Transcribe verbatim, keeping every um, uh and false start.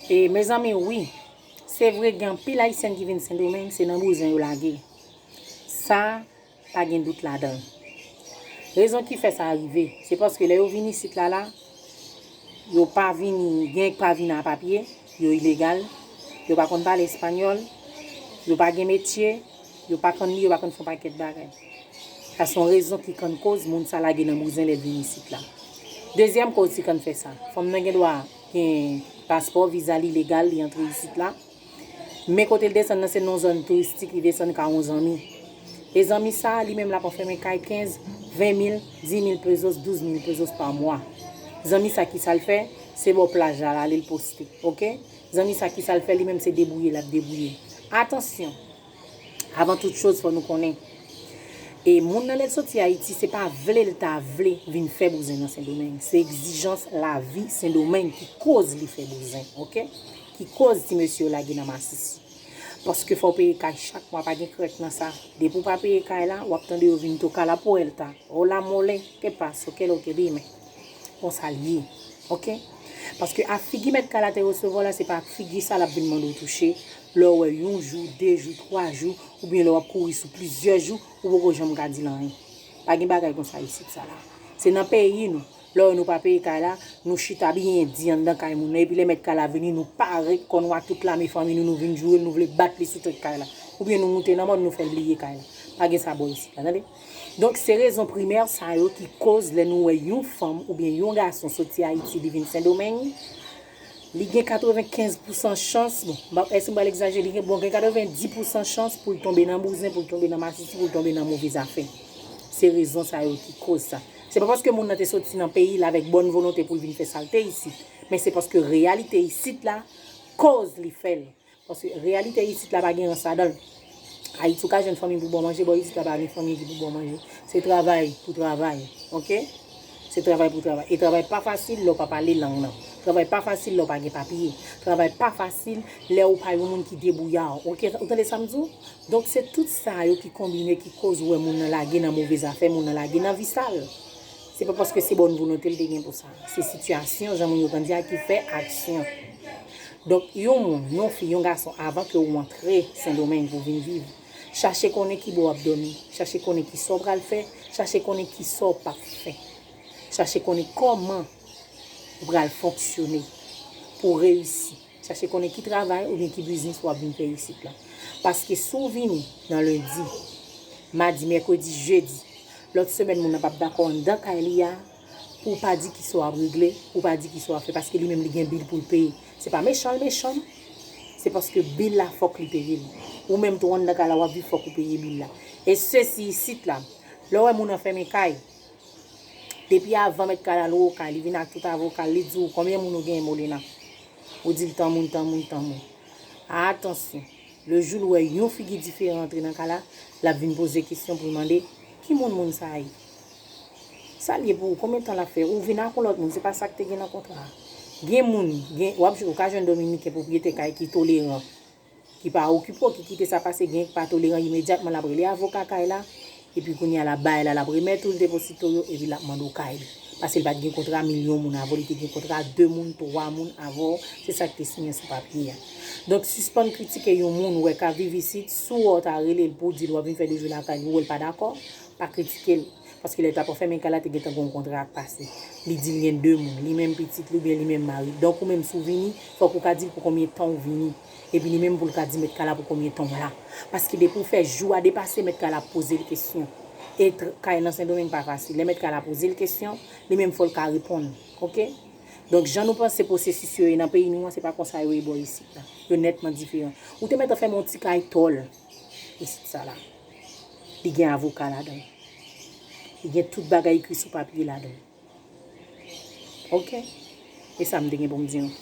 E mezanmi, wi, se vre, gen anpil Ayisyèn ki vin Sendomeng, se nan bouzen yo lage. Sa, pa gen dout ladan l. Rezon ki fè sa rive, se paske lè yo vin isit la la, yo pa vini, gen k pa vin a papye, yo ilegal, yo pa konn pale espanyòl, yo pa gen metye, yo pa konn li, yo pa konn fè yon pakèt bagay. Sa se yon rezon ki konn koz moun sa lage nan bouzen lè l vin isit la. Dezyèm koz ki konn fè sa, fanm nan gen dwa gen paspò, viza li legal, li antre isit la. Men kote l desann nan, se nan yon zòn touristik, li desann kay yon zanmi. E zanmi sa, li menm l ap anfèmen kay kenz, ven mil, dis mil pesos, douz mil pesos pa mwa. Zanmi sa, ki sa l fè? Se bò plaj la l ale, l poste, oke? Zanmi sa, ki sa l fè? Li menm se debouye l ap debouye. Atansyon! Avan tout choz, fò nou konnen, e moun nan lè l soti Ayiti, se pa vle l ta vle vin fè bouzen nan Sendomeng. Se egzijans lavi Sendomeng ki koz li fè bouzen, oke? Ki koz ti mesye yo lage nan masisi. Paske fò w peye kay chak mwa, pa gen krèk nan sa. Depi w pa peye kay la, w ap tande yo vin toca la puerta. Hola mole, ¿qué pasó? ¿Qué lo que dime? Konsa l ye. Oke? Paske a figi mèt kay la te resevwa w la, se pa ak figi sa l ap vin mande w touche. Lè w wè yon jou, de jou, twa jou, oubyen lè w ap kouri sou plizyè jou, ou poko janm ka di l anyen. Pa gen bagay konsa isit sa la. Se nan peyi nou. Lè w wè nou pa peye kay la, nou chita byen di anndan kay moun nan. Epi lè mèt kay la vini, nou pare kò nou ak tout lame fanmi nou, nou vin joure l, nou vle bat li sou tèt kay la. Oubyen nou moute nan mòn, nou fè l bliye kay la. Pa gen sa bò isit la, tande? Donk, se rezon primè sa yo ki koz lè nou wè yon fanm oubyen yon gason soti Ayiti, li vin Sendomeng, li gen katrevenkenz pousan chans, bon, m pa, èske m pral egzajere, li gen, bon, gen katrevendi pousan chans pou l tonbe nan bouzen, pou l tonbe nan masisi, pou l tonbe nan move zafè. Se rezon sa yo ki koz sa. Se pa paske moun nan te soti nan peyi l avèk bòn volonte pou l vin fè salte isit, men se paske reyalite isit la koz li fè l. Paske reyalite isit la pa gen rans ladan l. Ayiti, ou ka jwenn fanmi pou ba w manje, bò isit la pa gen fanmi ki pou ba w manje. Se travay pou travay, oke? Se travay pou travay. E travay pa fasil lè w pa pale lang nan. Travay pa fasil lè w pa gen papye. Travay pa fasil lè w pa yon moun ki debouya, oke? Ou tande sa m di w? Donk, se tout sa yo ki konbine, ki koz ou wè moun nan lage nan move zafè, moun nan lage nan vi sal. Se pa paske se bòn volonte l te gen pou sa. Se sitiyasyon, jan moun yo konn di a, ki fè aksyon. Donk, yon moun, yon fi, yon gason, avan ke ou antre Sendomeng pou vin viv, chache konnen ki bò w ap dòmi, chache konnen ki sa w pral fè, chache konnen ki sa w p ap fè. Chache konnen kòman ou pral fonksyone pou w reyisi. Chache konnen ki travay oubyen ki biznis w ap vin fè isit la. Paske si w vini nan lendi, madi, mèkredi, jedi, lòt semèn moun nan p ap dakò anndan kay li a, pou w pa di kisa w ap regle, pou w pa di kisa w ap fè, paske li menm li gen bil pou l peye. Se pa mechan l mechan, non. Se paske bil la fòk li peye l. Ou menm tou anndan kay la w ap viv, fòk ou peye bil la. E sesi isit la, lè w wè moun nan fèmen kay, depi avan mèt kay la lwe w kay, li vin ak tout avoka l, li di w konbyen moun ou genyen Molena. Ou di l tan moun, tan moun, tan moun. Atansyon, le jou l wè yon figi diferan antre nan kay la, l ap vin poze kesyon pou l mande ki moun moun sa a ye. Sa l ye pou ou? Konbyen tan l ap fè? Ou vin ak yon lòt moun, se pa sa k te gen nan kontra a. Gen moun, gen, w ap, ou ka jwenn Dominiken pwopriyetè kay ki toleran, ki pa okipe w, ki kite sa pase, gen k pa toleran, imedyatman l ap rele avoka kay la, epi kounye a l ap bay la, l ap remèt ou l deposito yo, epi l ap mande w kay li. Paske l pa t gen kontra milyon moun avè w, li te gen kontra de moun, twa moun avè w, se sa k te siyen sou papye a. Donk, sispann kritike yon moun ou wè k ap viv isit, si w wè w ta rele l pou w di l w ap vin fè de jou lakay li, ou wè l pa dakò, pa kritike l. Paske lè l t ap anfèmen kay la, te gentan gen yon kontra k pase. Li di l gen de moun, li menm pitit li oubyen li menm mari. Donk, ou menm si w vini, fòk ou ka di l pou konbyen tan w vini. Epi li menm pou l ka di mèt kay la pou konbyen tan w la. Paske depi w fè jou a depase, mèt kay la ap poze l kesyon. E tr-, kay nan Sendomeng pa fasil. Lè mèt kay la poze l kesyon, li menm fò l ka reponn. Oke? Donk, jan nou panse pwosesis yo ye nan peyi nou an, se pa konsa yo ye bò isit la. Yo nètman diferan. Ou te mèt anfèmen yon ti kay tòl isit sa la. Li gen avoka ladan l. Li gen tout bagay ekri sou papye ladan l. Oke? E sa m te gen pou m di nou.